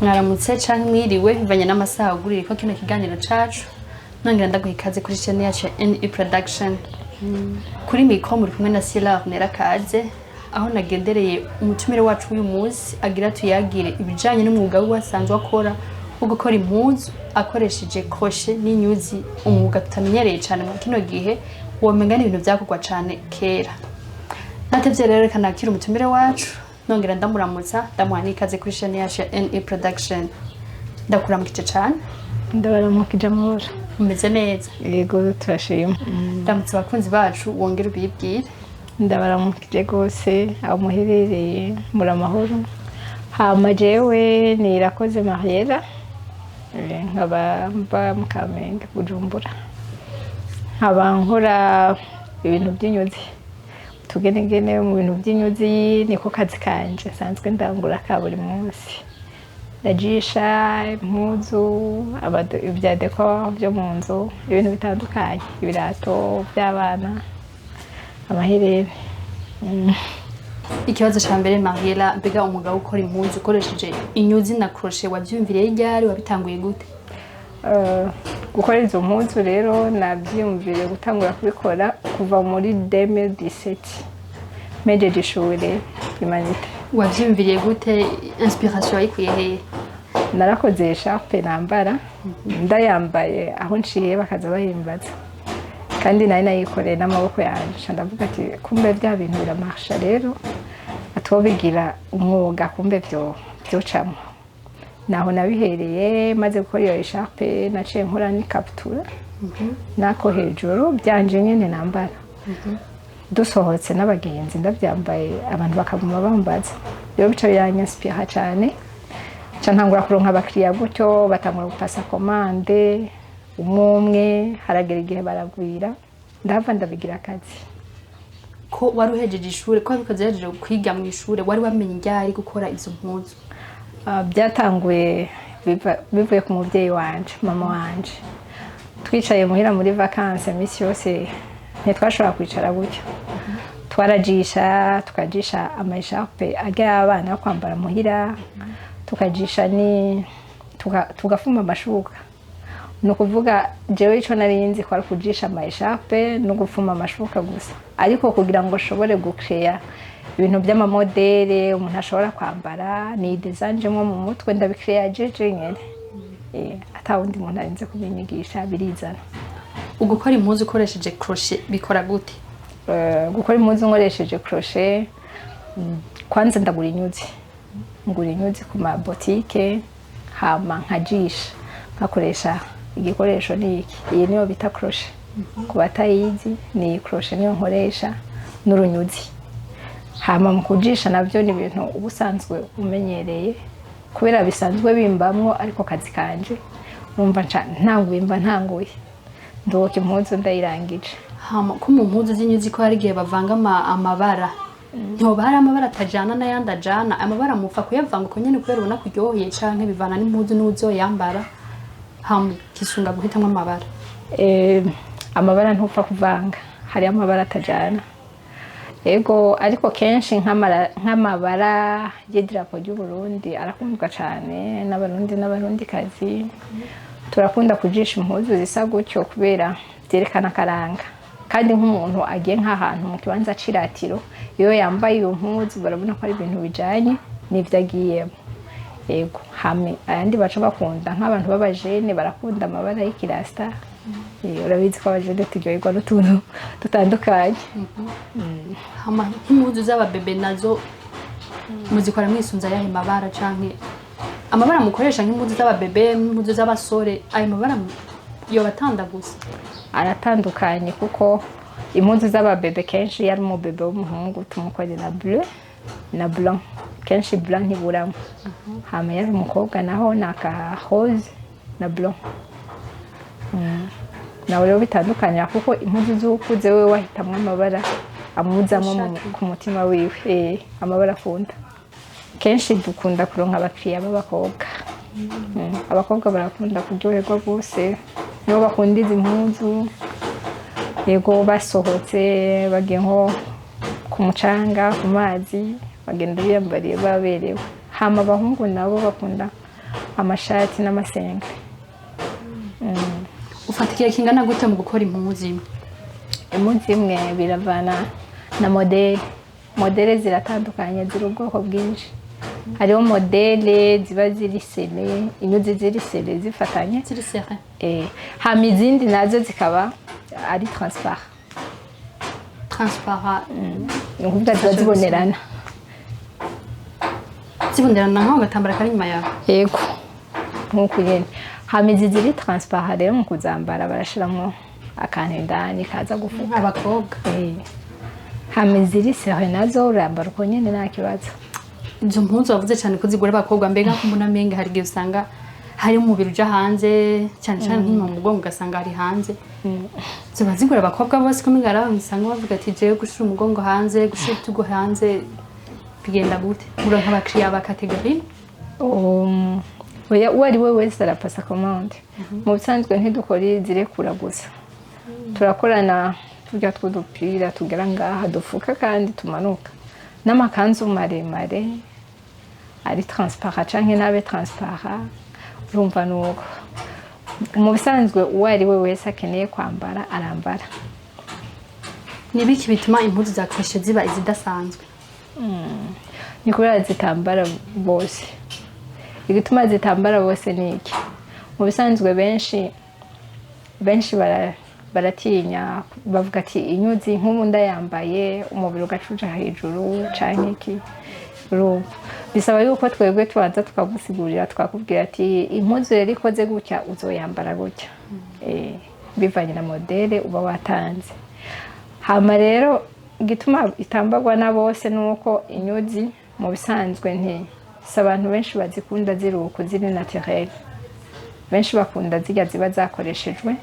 Mwaramutse canke mwiriwe, bivanye n'amasaha ugurira ko kino kiganiro cacu. Nongera ndaguha ikaze kuri chaîne yacu ya NE Production. Kuri micro muri kumwe na Sila Nera Kaze, aho nagendereye umutumire wacu w'uyu munsi agira tuyagire ibijanye n'umwuga wiwe asanzwe akora wo gukora impuzu akoresheje crochet n'inyuzi, umwuga tutamenyereye cane mu kino gihe, womenga ni ibintu vyakorwa cane kera. Natevye rero, reka nakire umutumire wacu, nongera ndamuramutsa, ndamuha n'ikaze kuri chaîne yacu ya NE Production. Ndakuramukije cane. Ndabaramukije, amahoro. Umeze neza? Yego, turashima. Ndamutse abakunzi bacu, wongere ubibwire. Ndabaramukije rwose aho muherereye, muri amahoro. Hama jewe ni Irakoze Mariela, nkaba mba mu Kamenge, Bujumbura, nkaba nkora ibintu by'inyuzi, utugenegene mu bintu by'inyuzi, niko kazi kanje nsanzwe ndangura ka buri munsi. Ndajisha impuzu, ibya décor byo mu nzu, ibintu bitandukanye, ibirato by'abana, amahereni. Ikibazo ca mbere, Mariela, mbega umwuga wo gukora impuzu ukoresheje inyuzi na crochet wavyiyumviriye ryari? Wabitanguye gute? Gukora izo mpuzu rero nabyiyumviriye gutangura kubikora kuva muri 2017, mpejeje ishure humanités. Wavyiyumviriye gute? Inspiration wayikuye hehe? Narakoze écharpe nambara, ndayambaye aho nciye bakaza bahimbaza, kandi nari nayikoreye n'amaboko yanje. Nca ndavuga ati: "Kumbe bya bintu biramarsha rero, atobigira umwuga, kumbe byo byocamwo." Naho nabihereye. Maze gukora iyo écharpe, naciye nkora n'ikabutura nako hejuru byanje nyene nambara dusohotse n'abagenzi, ndabyambaye abantu bakaguma bambaza. Rero bica biranyanspira cyane, nca ntangura kuronka abakiriya gutyo, batangura gupasa commande umwe umwe, haragera igihe baragwira, ndahava ndabigira akazi. Ko wari uhejeje ishure, ko wabikoze uhejeje kwiga mu ishure, wari wamenye ryari gukora izo mpuzu? Ah, byatanguye bivuye ku mubyeyi wanje, mama wanje. Twicaye muhira muri vacances, iminsi yose ntitwashobora kwicara gutyo, twarajisha, tukajisha ama écharpe ajya y'abana yo kwambara muhira, tukajisha ni tugafuma amashuka. Ni ukuvuga jewe ico nari nzi ko ari kujisha ama écharpe no gufuma amashuka gusa, ariko kugira ngo nshobore gucreya ibintu by'ama modèles umuntu ashobora kwambara, ni desanjemo mu mutwe, ndabicreya jeje nyene. Ata wundi muntu arinze kubinyigisha, birizana. Ugukora impuzu ukoresheje crochet bikora gute? Gukora impuzu nkoresheje crochet, kwanza ndagura inyuzi, ngura inyuzi ku ma boutique, hama nkajisha nkakoresha igikoresho ni iki, iyi niyo bita crochet. Ku batayizi, ni iyi crochet niyo nkoresha n'urunyuzi. Hama mu kujisha nabyo ni ibintu uba usanzwe umenyereye, kubera bisanzwe bimbamwo, ariko kazi kanje numva nca ntanguye, mba ntanguye ndoka impuzu ndayirangije. Hama ko mu mpuzu z'inyuzi ko hari igihe bavanga amabara, ntihoba hari amabara atajana n'ayandi ajana? Amabara mupfa kuyavanga uko nyene kubera ubona kuryoheye, canke bivana n'impuzu n'uzoyambara, hama ukisunga guhitamwo amabara? Amabara ntupfa kuvanga, hariyo amabara atajana, ego, ariko kenshi nk'amabara y'idarapo ry'u Burundi arakundwa cyane n'Abarundi n'Abarundikazi. Turakunda kujisha impuzu zisa gutyo kubera byerekana akaranga, kandi nk'umuntu agiye nk'ahantu mu kibanza c'iratiro, iyo yambaye iyo mpuzu barabona ko ari ibintu bijanye n'ivyo agiyemo. Yego, hame ayandi baca bakunda, nk'abantu b'abajene barakunda amabara y'ikirasta. Urabizi ko abajene turyoherwa n'utuntu dutandukanye. Hama nk'impuzu z'ababebe nazo muzikora mwisunze ayahe mabara, canke amabara mukoresha nk'impuzu z'ababebe n'impuzu z'abasore, ayo mabara yoba atanda gusa? Aratandukanye, kuko impuzu z'ababebe kenshi iyo ari umubebe w'umuhungu tumukorera bleu na blanc, kenshi blanc ntiburamo. Hama iyo ari umukobwa naho ni aka rose na blanc. Nawe rero bitandukanye, kuko impuzu z'ukuze we wahitamwo amabara amuzamwo ku mutima wiwe, amabara akunda. Kenshi dukunda kuronka abakiriya b'abakobwa. Abakobwa barakunda kuryoherwa rwose, nibo bakunda izi mpuzu. Yego, basohotse bagiye nko ku mucanga, ku mazi, bagenda biyambariye baberewe. Hama abahungu nabo bakunda Amashati n'amasengre. Ufata igihe kingana gute mu gukora impuzu imwe? Impuzu imwe biravana na modèle. Modèle ziratandukanye, ziri ubwoko bwinshi. Hariho modèle ziba ziri serré, inyuzi ziri serré, zifatanye. Ziri serré. Hama izindi nazo zikaba ari transparent. Transparent. Ni ukuvuga ziba zibonerana. Zibonerana nk'aho agatambara kari inyuma yawe? Yego, nk'uko nyene. Hama izi ziri transparent rero, mu kuzambara barashiramo akantu indani kaza gufuka. Abakobwa. Hama iziri serré nazo urambara uko nyene, nta kibazo. Izo mpuzu wavuze cyane ko zigura abakobwa, mbega ko mbona menga hari igihe usanga hari umubiri uja hanze cyane cyane nk'inyuma mu mugongo, ugasanga hari hanze, ziba zigura abakobwa bose? Ko menga hari abantu usanga bavuga ati: "Jewe gushira umugongo hanze, gushira ibitugu hanze", bigenda gute? Muronka abakiriya ba catégorie? Oya, uwo ari we wese arapasa commande. Mu bisanzwe ntidukora izirekura gusa, turakorana turya tw'udupira tugera ngaha dufuka kandi tumanuka, n'amakanzu maremare ari transparent canke ntabe transparent. Urumva nuko mu bisanzwe uwo ari we wese akeneye kwambara arambara. Ni ibiki bituma impuzu za crochet ziba izidasanzwe? Ni kubera zitambara bose. Igituma zitambara bose ni iki? Mu bisanzwe benshi benshi baratinya, bavuga ati: "Inyuzi nk'ubu ndayambaye, umubiri ugacuja hejuru canke iki?" Urumva bisaba yuko twebwe tubanza tukagusigurira, tukakubwira ati: "Impuzu rero ikoze gutya, uzoyambara gutya." Bivanye na modèle uba watanze. Hama rero igituma itambarwa na bose ni uko inyuzi mu bisanzwe nti si abantu benshi bazikunda ziri uko ziri naturel. Benshi bakunda zirya ziba zakoreshejwe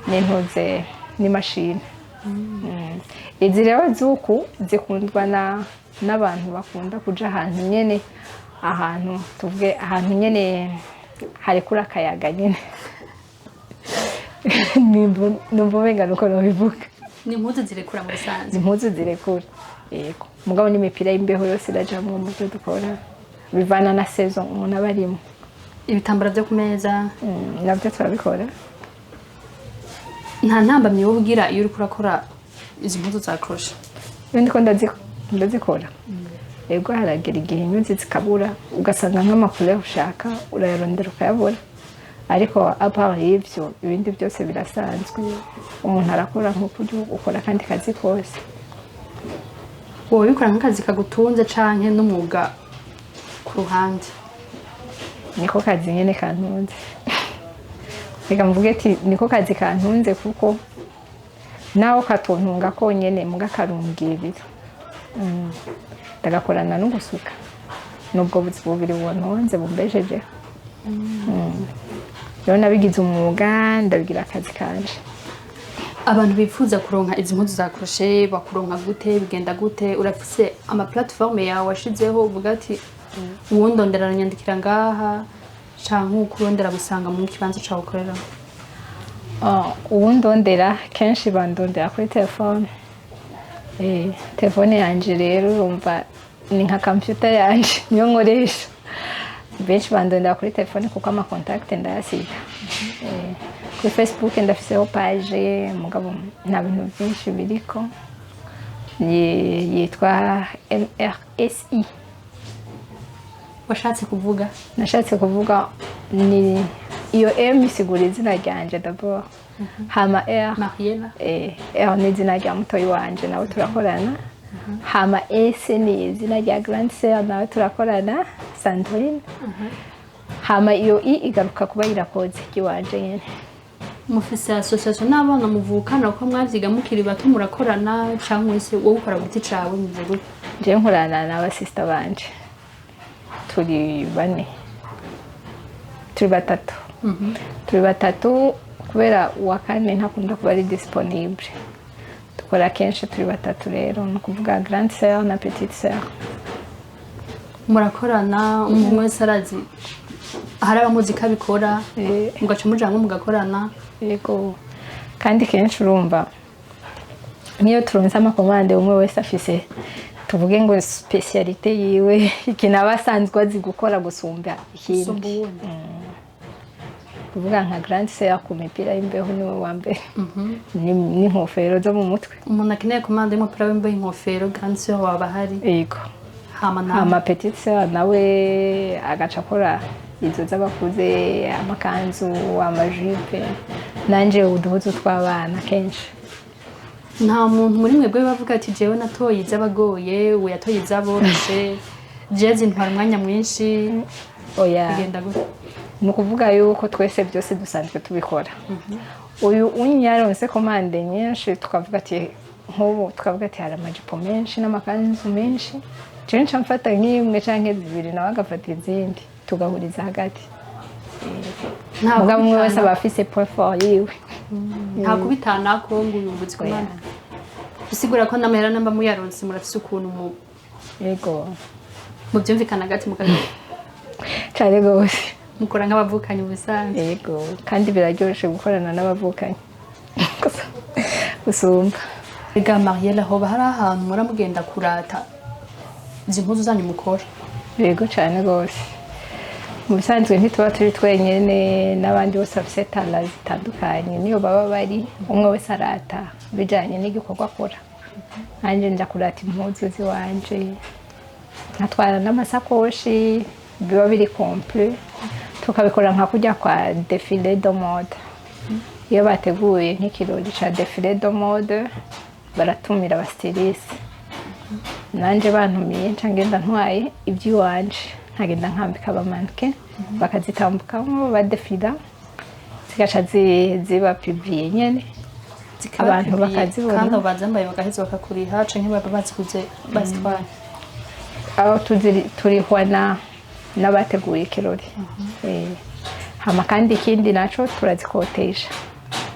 n'intuze, n'imashini. Izi rero z'uku zikundwa n'abantu bakunda kuja ahantu nyene, ahantu tuvuge ahantu nyene harekura akayaga nyene. Numva umenga nuko nobivuga. Ni impuzu zirekura mu bisanzwe. Impuzu zirekura, yego. Mugabo n'imipira y'imbeho yose irajamwo mu byo dukora, bivana na saison umuntu aba arimo. Ibitambara byo ku meza? Nabyo turabikora. Nta ntambamyi wowe ugira iyo uriko urakora izi mpuzu za crochet? Iyo ndiko ndazikora, yego, haragera igihe inyuzi zikabura, ugasanga nk'ama couleur ushaka urayarondera ukayabura. Ariko à part y'ivyo, ibindi byose birasanzwe, umuntu arakora nk'uko ujya ukora akandi kazi kose. Wowe ubikora nk'akazi kagutunze canke n'umwuga ku ruhande? Niko kazi nyene kantunze. Reka mvuge ati niko kazi kantunze, kuko naho katontunga konyene, muga karungirira. Ndagakorana no gusuka, nubwo buzi bubiri buntunze, bumbeshejeho. Rero nabigize umwuga, ndabigira akazi kanje. Abantu bifuza kuronka izi mpuzu za crochet bakuronka gute? Bigenda gute? Urafise ama plateforme yawe washizeho uvuga ati: "Uwundondera aranyandikira ngaha", canke ukurondera gusanga mu kibanza cawe ukoreramo? Ah, uwundondera kenshi bandondera kuri telefone. Telefone yanje rero urumva ni nka computer yanje, niyo nkoresha. Benshi bandondera kuri telefone kuko ama contact ndayasiga. Kuri Facebook ndafiseho page, mugabo nta bintu byinshi biriko. Yitwa MRSI. Washatse kuvuga? Nashatse kuvuga ni iyo M isigura izina ryanje d'abord, hama R Mariela. R ni izina rya mutoyi wanje, nawe turakorana. Hama S ni izina rya grande sœur, nawe turakorana, Sandrine. Hama iyo I igaruka kuba Irakoze ry'iwanje nyene. Mufise association n'abana muvukana uko mwavyiga mukiri bato, murakorana, canke se wowe ukora ku giti cawe? Meze gute? Jewe nkorana n'abasista banje, turi bane, turi batatu, turi batatu kubera uwa kane ntakunda kuba ari disponible. Dukora kenshi turi batatu rero, ni ukuvuga grande sœur na petite sœur. Murakorana, umuntu wese arazi, hari abamuzi ko abikora, mugaca muja hamwe mugakorana? Yego, kandi kenshi urumva nk'iyo turonse ama commande, umwe wese afise Tuvuge ngo spécialité yiwe, ikintu aba asanzwe azi gukora gusumba ikindi. Gusumba uwundi. Kuvuga nka grande sœur ku mipira y'imbeho niwe wa mbere. N'inkofero zo mu mutwe. Umuntu akeneye commande y'umupira w'imbeho, inkofero, grande sœur waba ahari? Yego. Hama nawe? Hama petite sœur nawe agaca akora izo z'abakuze, amakanzu, amajupe, nanje uduhuzu tw'abana kenshi. Nta muntu muri mwebwe bavuga ati: "Jewe natoye iz'abagoye, uwo yatoye iz'aboroshe, jewe zintwara umwanya mwinshi"? Oya. Bigenda gute? Ni ukuvuga yuko twese byose dusanzwe tubikora. Uyu unyaronse commande nyinshi, tukavuga ati nk'ubu tukavuga ati hari amajipo menshi n'amakanzu menshi, jewe nca mfata nk'imwe canke zibiri, nawe agafata izindi, tugahuriza hagati. Nta Mugabo umwe wese kubitana- aba afise point fort yiwe. Nta kubitanako ngo uyu nguzi commande, bisigura ko n'amahera namba muyaronse murafise ukuntu mu Yego. mubyumvikana hagati mukagira Cane gose. Mukora nk'abavukanyi mu bisanzwe. Yego, kandi biraryoshe gukorana n'abavukanyi gusumba. Ega Marielle, hoba hari ahantu mura mugenda kurata izi mpuzu zanyu mukora? Yego, cyane rwose. Mu bisanzwe ntituba turi twenyine, n'abandi bose bafite talent zitandukanye niyo baba bari. Umwe wese arata bijyanye n'igikorwa akora. Nanjye njya kurata impuzu z'iwanje, nkatwara n'amasakoshi, biba biri complet, tukabikora nka kujya kwa défilé de mode. Iyo bateguye nk'ikirori cya défilé de mode, baratumira aba stylistes. Nanjye bantumiye, nca ngenda ntwaye iby'iwanje, nkagenda nkambika aba mannequins, bakazitambukamo badefira, zigaca ziba publiées nyene. Zikaba Abantu publiées, bakazibona. Kandi abo bazambaye bagaheza bakakuriha, canke baba baziguze bazitwaye? Aho turihwa n'abateguye ikirori. Hama kandi ikindi naco turazikotesha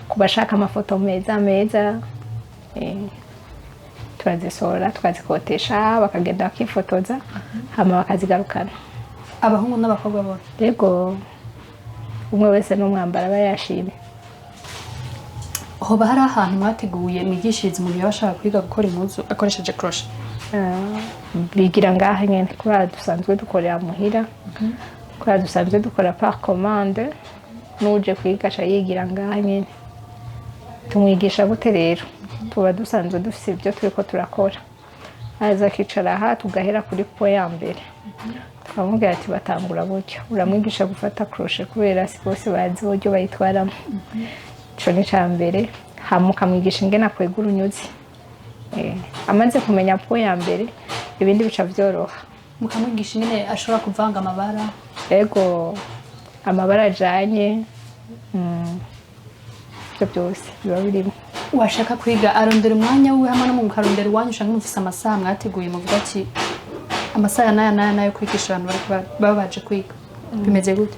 ku bashaka amafoto meza meza. Turazisohora tukazikotesha, bakagenda bakifotoza, hama bakazigarukana. Abahungu n'abakobwa bose? Yego, umwe wese n'umwambaro aba yashimye. Hoba hari ahantu mwateguye mwigishiriza umuntu yaba ashaka kwiga gukora impuzu akoresheje crochet? Bigira ngaha nyene, kubera dusanzwe dukorera muhira, kubera dusanzwe dukora par commande. N'uje kwiga aca yigira ngaha nyene. Tumwigisha gute rero? Tuba dusanzwe dufise ibyo turiko turakora, aza akicara aha, tugahera kuri point ya mbere, tukamubwira ati batangura gutyo. Uramwigisha gufata crochet, kubera si bose bazi uburyo bayitwaramo. Ico ni ica mbere. Hama ukamwigisha ingene akwega urunyuzi. Amaze kumenya point ya mbere, ibindi bica vyoroha. Mukamwigisha ingene ashobora kuvanga amabara? Ego, amabara ajanye, ibyo byose biba birimo. Washaka kwiga arondera umwanya wiwe hamwe no mukarondera iwanyu, canke mufise amasaha mwateguye muvuga ati amasaha n'aya n'aya n'ayo kwigisha abantu bariko baba baje kwiga? Bimeze gute?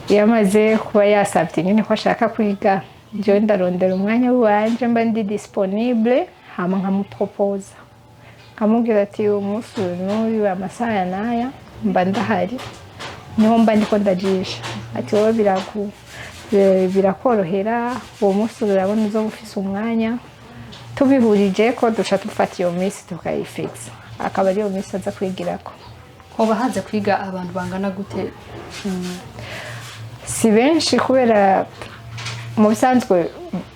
Iyo amaze kuba yasabye nyine ko ashaka kwiga, jewe ndarondera umwanya w'iwanje mba ndi disponible, hama nkamupropoza, nkamubwira ati umunsi uyu n'uyu, amasaha aya n'aya, mba ndahari, niho mba ndiko ndajisha. Ati wowe birakorohera uwo munsi? Urabona uzoba ufise umwanya? Tubihurije ko duca dufata iyo minsi tukayifixa, akaba ariyo minsi aza kwigirako. Hoba haza kwiga abantu bangana gute? Si benshi, kubera mu bisanzwe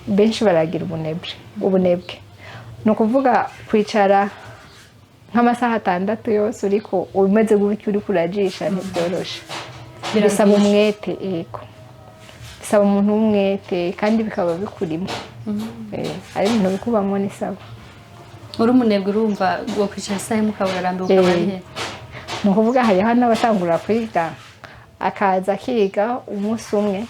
benshi baragira ubunebwe. Ubunebwe ni ukuvuga kwicara nk'amasaha 6 yose uriko umeze gutyo, uriko urajisha, ntibyoroshe. Bisaba umwete. Yego, bisaba umuntu w'umwete, kandi bikaba bikurimo. Ari ibintu bikubamo, ni sawa. Uri umunebwe, urumva wo kwicara isaha imwe ukaba urarambiwe, ukaba ari Ni ukuvuga hariho n'abatangura kwiga, akaza akiga umunsi umwe,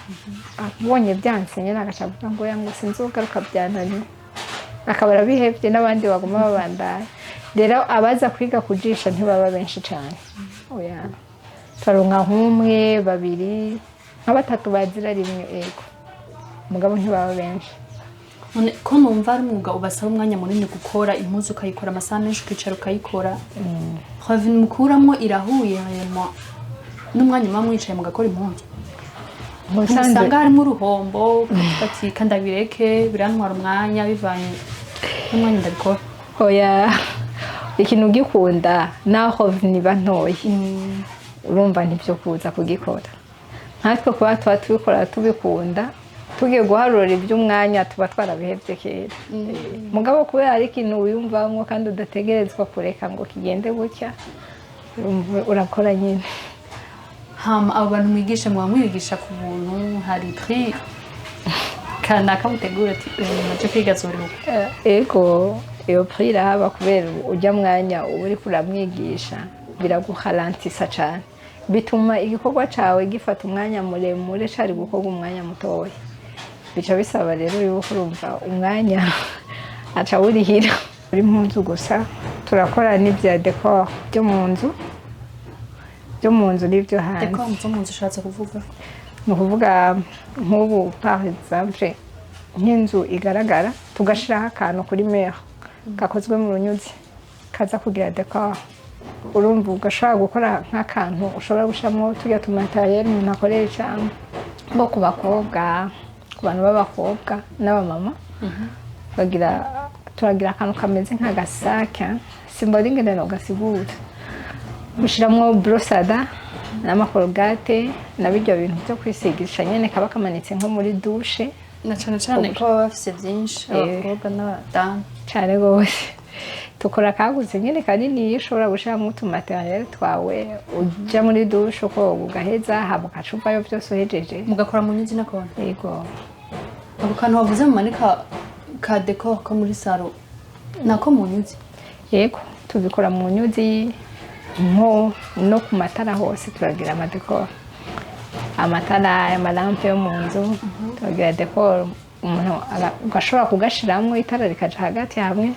abonye byanse nyine agaca avuga ngo ya ngo sinzogaruka, byananiye, akaba arabihevye, n'abandi baguma babandanya. Rero abaza kwiga kujisha ntibaba benshi cyane, oya. Turonka nk'umwe, babiri, nka batatu bazira rimwe. Ego, mugabo ntibaba benshi. None ko numva ari umwuga ubasaba umwanya munini gukora impuzu, ukayikora amasaha menshi, ukicara ukayikora, revenu mukuramwo irahuye hanyuma n'umwanya muba mwicaye mugakora impuzu? Mu bisanzwe Usanga harimo uruhombo, ukavuga ati kandi abireke, birantwara umwanya bivanye n'umwanya ndabikora? Oya. Ikintu ugikunda, naho niba ntoyi, urumva ntibyo kuza kugikora. Nkatwe kuba tuba tubikora tubikunda, tugiye guharura iby'umwanya tuba twarabihebye kera. Mugabo kubera ari ikintu wiyumvamo kandi udategerezwa kureka ngo kigende gutya, urumva urakora nyine. Hama abo bantu mwigisha, muba mwigisha ku buntu? Hari prix kanaka mutegura ati uyu muntu aje kwiga azorihuka? Ego, iyo prix irahaba, kubera ujya mwanya uba uriko uramwigisha biraguharantisa cane, bituma igikorwa cawe gifata umwanya muremure cari gukorwa umwanya mutoya. Bica bisaba rero yuko urumva umwanya aca awurihira. Muri mpuzu gusa, turakora n'ibya décor byo mu nzu n'ibyo hanze. Décor zo mu nzu ushatse kuvuga? Ni ukuvuga nk'ubu, par exemple, nk'inzu igaragara, tugashiraho akantu kuri mur gakozwe mu runyuzi kaza kugira décor. Urumva ugashobora gukora nk'akantu ushobora gushyiramo tujya tu matériel umuntu akoresha nko ku bakobwa, ku bantu b'abakobwa n'abamama bagira, turagira akantu kameze nk'agasaka, simbona ingene nogasigura, ushiramwo brosada n'ama Colgate na birya bintu byo kwisigisha nyene, kaba kamanitse nko muri douche. Na cane cane ko baba bafise vyinshi, abakobwa n'abadamu. Cane gose. Tukora kagutse nyene kanini, ushobora gushiramwo utu matériel twawe, uja muri douche ukoga ugaheza, hama ugaca uvayo vyose uhejeje. Mugakora mu nyuzi n'akontu? Yego. Ako kantu wavuze mumanika ka décor ko muri salon, nako mu nyuzi? Yego, tubikora mu nyuzi, nko no ku matara hose turagira ama décor, amatara, ama lampe yo mu nzu turagira décor. Umuntu ugashobora kugashiramwo itara rikaja hagati, hamwe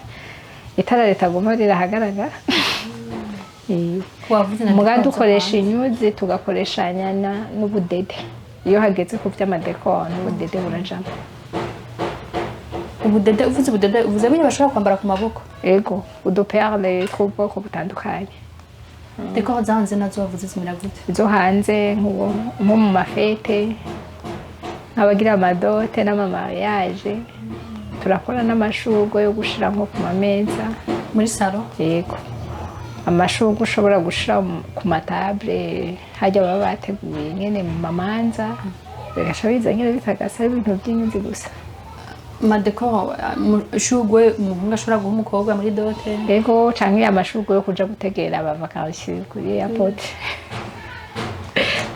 itara ritaguma rirahagaragara. Wavuze na Muga décor zo dukoresha hanze. inyuzi, tugakoreshanya n'ubudede. Iyo hageze ku vy'ama décor, n'ubudede burajamo. Ubudede, uvuze ubudede, uvuze buriya bashobora kwambara ku maboko? Ego, udu perles tw'ubwoko butandukanye. Décor zo hanze nazo wavuze zimera gute? Izo hanze, nko mu ma fêtes, nk'abagira ama dots n'ama mariages, turakora n'amashurwe yo gushira nko ku mameza. Muri salon? Yego, amashurwe ushobora gushira ku ma tables hajya baba bateguye nyene mu mamanza, bigaca biza nyene bitagasa, ari ibintu by'inyuzi gusa. Ma décor, ishurwe umuhungu ashobora guha umukobwa muri dot? Yego, canke amashurwe yo kuja gutegera aba vacanciers kuri airport,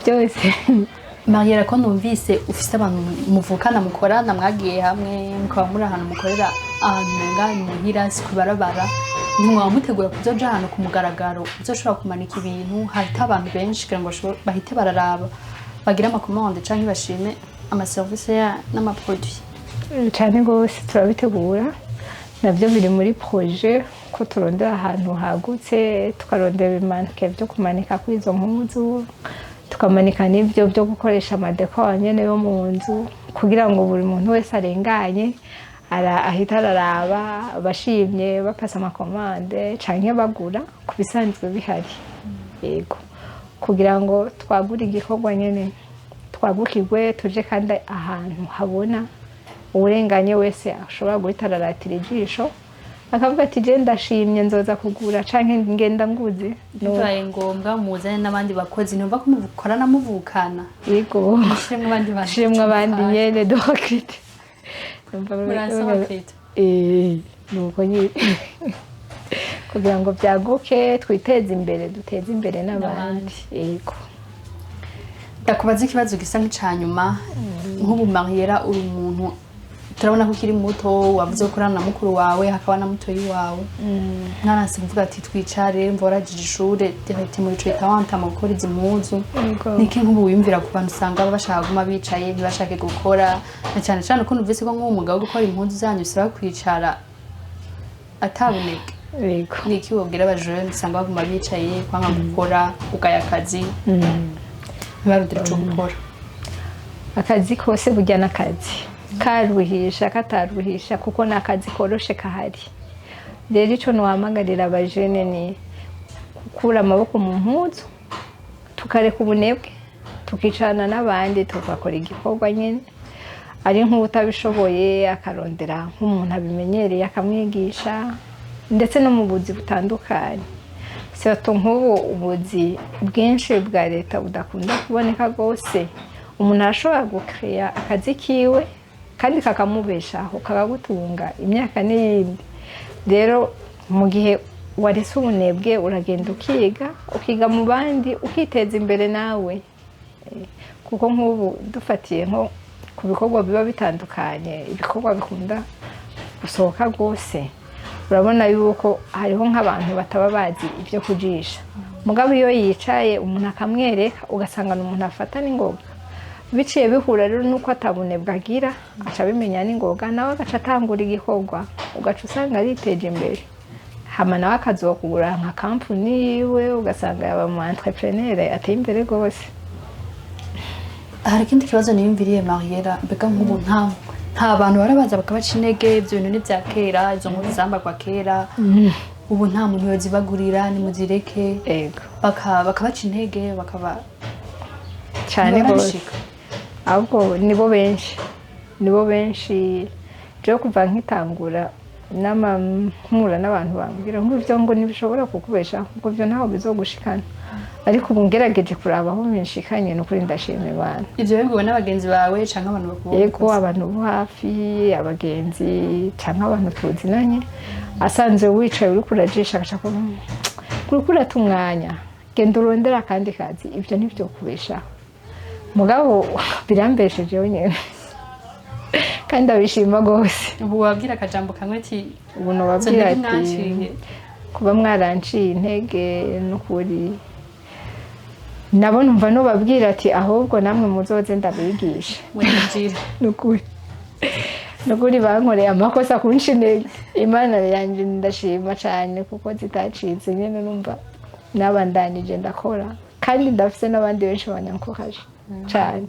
byose. Mariella, ko numvise ufise abantu muvukana mukorana, mwagiye hamwe, mukaba muri ahantu mukorera, ahantu umenga ni muhira, si kubarabara, ntimwaba mutegura kuzoja ahantu ku mugaragaro uzoshobora kumanika ibintu hahita abantu benshi, kugira ngo bahite bararaba, bagire ama commandes canke bashime ama services ya n'ama produits? Cyane rwose, turabitegura, nabyo biri muri projet, ko turondera ahantu hagutse, tukarondera ibimanike byo kumanika kuri izo mpuzu, tukamanika n'ibyo byo gukoresha ama décor nyene yo mu nzu, kugira ngo buri muntu wese arenganye ahita araraba, abashimye bapasa ama commandes canke bagura ku bisanzwe bihari. Yego, kugira ngo twagure igikorwa nyene, twagukirwe, tuje kandi ahantu habona, uwurenganye wese ashobora guhita araratira ijisho akavuga ati: "Je ndashimye, nzoza kugura canke ngenda nguze." Bibaye ngombwa muzane n'abandi bakozi. Ntumva ko mukorana muvukana? Yego. Mushiremwo abandi bantu. Shiremwo abandi nyene, do recruter. Murasa recruter. Eh, nuko nyine, kugira ngo byaguke, twiteze imbere, duteze imbere n'abandi. Yego. Ndakubaza ikibazo gisa nk'ica nyuma. Nk'ubu Mariella, uri umuntu turabona ko ukiri muto, wavuze ko ukorana na mukuru wawe, hakaba na mutoyi wawe. Mwaranse kuvuga ati twicare, mva warajije ishure direct muri ico talent mu gukora izi mpuzu? Yego. Niki nk'ubu wiyumvira ku bantu usanga baba bashaka kuguma bicaye, ntibashake gukora, na cyane cyane ko numvise ko nk'uwo mwuga wo gukora impuzu zanyu bisaba kwicara ataboneka? Yego. Niki wobwira abajene usanga baguma bicaye, kwanga gukora, ugaya akazi, ntibarondere ico gukora? Akazi kose burya n'akazi, karuhisha kataruhisha, kuko ni akazi koroshe kahari. Rero icyo ntiwahamagarira abajene ni gukura amaboko mu mpuzu, tukareka ubunebwe, tukicarana n'abandi, tugakora igikorwa nyine. Ari nk'utabishoboye akarondera nk'umuntu abimenyereye akamwigisha. Ndetse no mu buzi butandukanye, surtout nk'ubu ubuzi bwinshi bwa leta budakunda kuboneka rwose. Umuntu arashobora gukeya akazi kiwe kandi kakamubeshaho, kakagutunga imyaka n'iyindi. Rero mu gihe waretse ubunebwe, uragenda ukiga, ukiga mu bandi, ukiteza imbere nawe. Kuko nk'ubu dufatiye nko ku bikorwa biba bitandukanye, ibikorwa bikunda gusohoka rwose, urabona yuko hariho nk'abantu bataba bazi ibyo kujisha. Mugabo iyo yicaye umuntu akamwereka, ugasanga ni umuntu afata n'ingoga. Biciye bihura rero nuko atabunebwe agira, aca abimenya n'ingoga, nawe agaca atangura igikorwa, ugaca usanga ariteje imbere. Hama nawe akazokugura nka kampuni yiwe, ugasanga yaba mu entrepreneur ateye imbere rwose. Hari ikindi kibazo niyumviriye, Mariella. Mbega nk'ubu nta bantu barabaza bakabaca intege: "Ibyo bintu ni ibya kera, izo nkuru zambarwa kera, ubu nta muntu yozibagurira, nimuzireke"? Ego. Bakabaca intege, bakaba Cyane rwose. Barabishika. Ahubwo nibo benshi, nibo benshi. Jewe kuva nkitangura nama mpura n'abantu bambwira ngo ibyo ngo ntibishobora kukubeshaho, ngo ibyo ntaho bizogushikana. Ariko ubu ngerageje kuraba aho binshikanye, ni ukuri ndashima Imana. Ivyo bibwiwe n'abagenzi bawe canke abantu bakubonye? Yego, abantu bo hafi, abagenzi canke abantu tuzinanye, asanze wicaye uriko urajisha, agaca kuvuga: "Uriko urata umwanya, genda urondere akandi kazi, ibyo ntivyokubeshaho." Mugabo birambeshejeho nyene kandi ndabishima rwose. Ubu wabwira akajambo kamwe ati Ubu izo nobabwira ntege ati mwanciye. Kuba mwaranciye intege, n'ukuri nabo numva nobabwira ati ahubwo namwe muzoze ndabigisha. Mwinjire. Nukuri, nukuri bankoreye amakosa kunca intege. Imana yanjye ndashima cyane kuko zitacitse nyine, numva nabandanije ndakora, kandi ndafise n'abandi benshi banyankoraje cyane.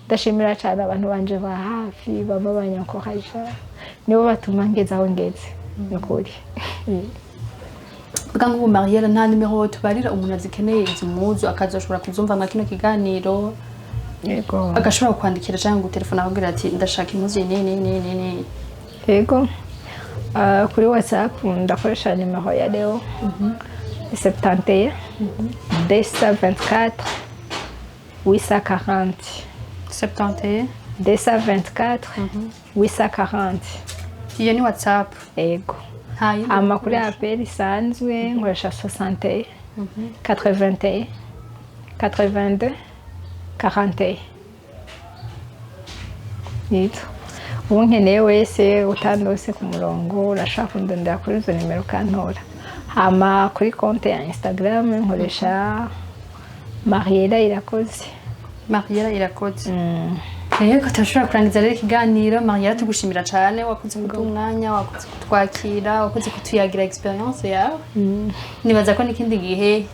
Ndashimira cyane abantu banje ba hafi bama banyankoraje, nibo batuma ngeze aho ngeze, nukuri. Mbega nk'ubu, Mariella, nta nimero tubarira umuntu azikeneye izi mpuzu, akazoshobora kuzumva nka kino kiganiro, Yego. agashobora kwandikira cyangwa gutelefona akabwira ati: "Ndashaka impuzu iyi n'iyi n'iyi n'iyi n'iyi"? Yego. Kuri WhatsApp ndakoresha nimero ya Leo, 71 224 840. 71 224 840. Iyo ni WhatsApp? Yego. Nta yindi? Hama kuri ukoresha? appel isanzwe nkoresha 61 81 82 41. Nitwo. Ubu nkeneye wese utandose ku murongo, urashaka kundondera kuri izo nimero ukantora. Hama kuri konte ya Instagram nkoresha Mariela Irakoze. Mariella Irakoze. Yego, turashobora kurangiza rero ikiganiro. Mariella, tugushimira cyane, wakoze kuduha umwanya, wakoze kutwakira, wakoze kutuyagira experience yawe. Nibaza ko n'ikindi gihe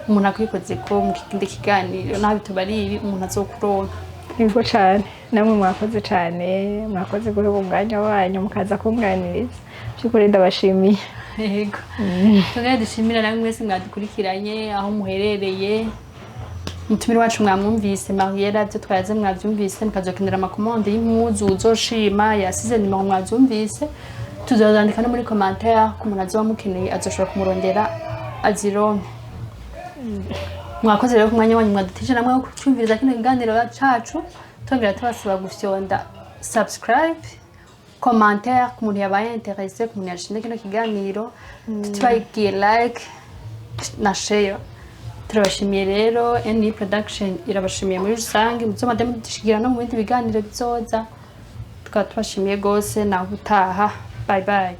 umuntu akwikoze ko mu kindi kiganiro, naho bitubari ibi, umuntu azokuronka. Yego cyane, namwe mwakoze cyane, mwakoze guheba umwanya wanyu mukaza kunganiriza. By'ukuri ndabashimiye. Yego, tugane dushimira namwe mwese mwadukurikiranye aho muherereye. Umutumire wacu mwamwumvise, Mariella, ibyo twayaze mwabyumvise. Mukazokenera ama commandes y'impuzu, uzoshima yasize nimero, mwabyumvise, tuzazandika no muri commentaire ku muntu azoba mukeneye, azoshobora kumurondera azironke. Mwakoze rero ku mwanya wanyu mwadutije namwe wo kucumviriza kino kiganiro cacu. Tongera tubasaba gufyonda subscribe, commentaire ku muntu yabaye intéressé, ku muntu yashimye kino kiganiro, tutibagiye like na share. Turabashimiye rero, NE Production irabashimiye muri rusange. Muzomade mudushigira no mu bindi biganiro bizoza. Tukaba tubashimiye gose, naho utaha. Bye bye.